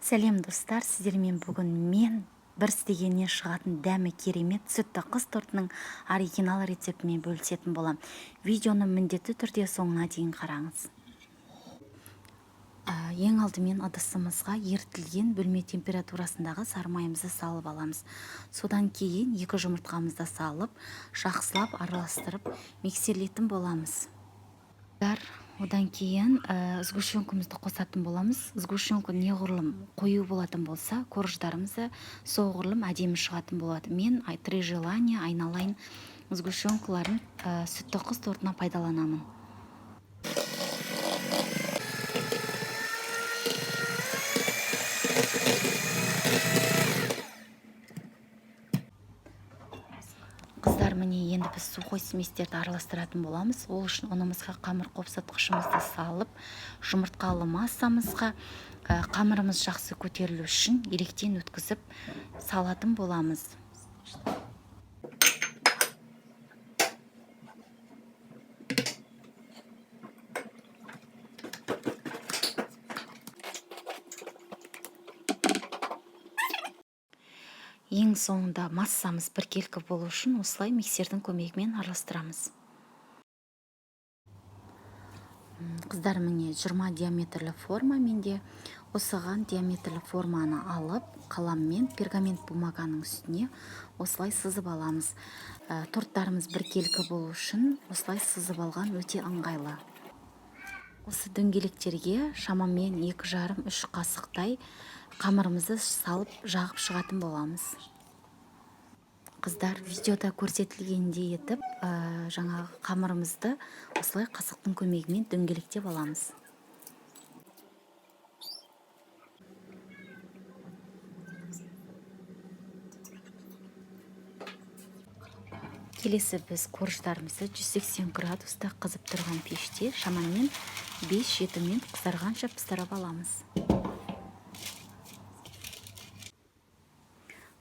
Сәлем, достар! Сіздермен бүгін мен бір істегеннен шығатын дәмі керемет сүтті қыз тортының оригинал рецептімен бөлісетін боламын. Видеоны міндетті түрде соңына дейін қараңыз. Ең алдымен ыдысымызға ерітілген бөлме температурасындағы сары майымызды салып аламыз. Содан кейін 2 жұмыртқамызды салып, жақсылап араластырып, миксерлейтін боламыз. Одан кейін сгущенкамызды қосатын боламыз. Сгущенка неғұрлым қою болатын болса, корждарымыз да соғұрлым әдемі шығатын болады. Мен Три желания айналайын сгущенкаларын сүтті қыз тортына пайдаланамын. Қыздар, міне, енді біз сухой смесьтерді араластыратын боламыз. Ол үшін ұнымызға қамыр қопсытқышымызды салып, жұмыртқалы массамызға қамырымыз жақсы көтерілу үшін електен өткізіп салатын боламыз. Ең соңында массамыз біркелкі болу үшін осылай миксердің көмегімен араластырамыз. Қыздар, міне, 20 диаметрлі форма менде. Осыған диаметрлі форманы алып, қаламмен пергамент бумаганың үстіне осылай сызып аламыз. Торттарымыз біркелкі болу үшін осылай сызып алған өте ыңғайлы. Осы дөңгелектерге шамамен 2,5-3 қасықтай қамырымызды салып, жағып шығатын боламыз. Қыздар, видеода көрсетілгендей етіп, жаңағы қамырымызды осылай қасықтың көмегімен дөңгелектеп аламыз. Келесі біз корждарымызды 180 градуста қызып тұрған пеште шамамен 5-7 минут қызарғанша пісіріп аламыз.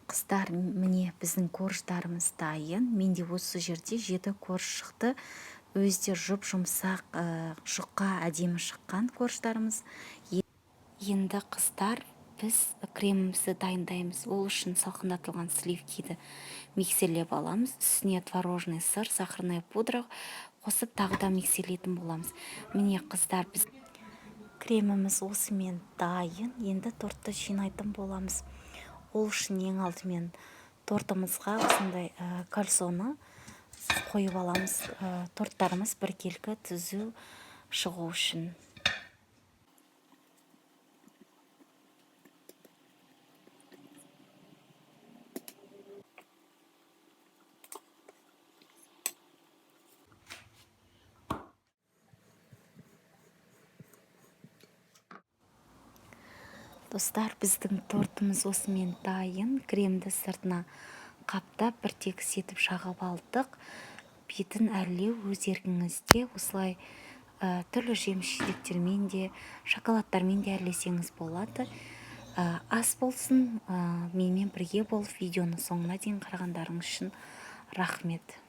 Қыздар, міне, біздің корждарымыз дайын. Менде осы жерде жеті корж шықты. Өзі де жұп жұмсақ, жұқа, әдемі шыққан корждарымыз. Енді, қыздар, біз кремімізді дайындаймыз. Ол үшін салқындатылған сливкиді миксерлеп аламыз. Үстіне творожный сыр, сахарная пудра қосып, тағы да миксерлейтін боламыз. Міне, қыздар, біз креміміз осымен дайын. Енді тортты жинайтын боламыз. Ол үшін ең алдымен тортымызға осындай кольцоны қойып аламыз, торттарымыз біркелкі, түзу шығу үшін. Достар, біздің тортымыз осымен дайын. Кремді сыртына қаптап, бір тегіс етіп жағып алдық. Бетін әрлеу өз еркіңізде. Осылай түрлі жеміс жидектермен де, шоколадтармен де әрлесеңіз болады. Ас болсын! Менімен бірге болып, видеоны соңына дейін қарағандарыңыз үшін рахмет.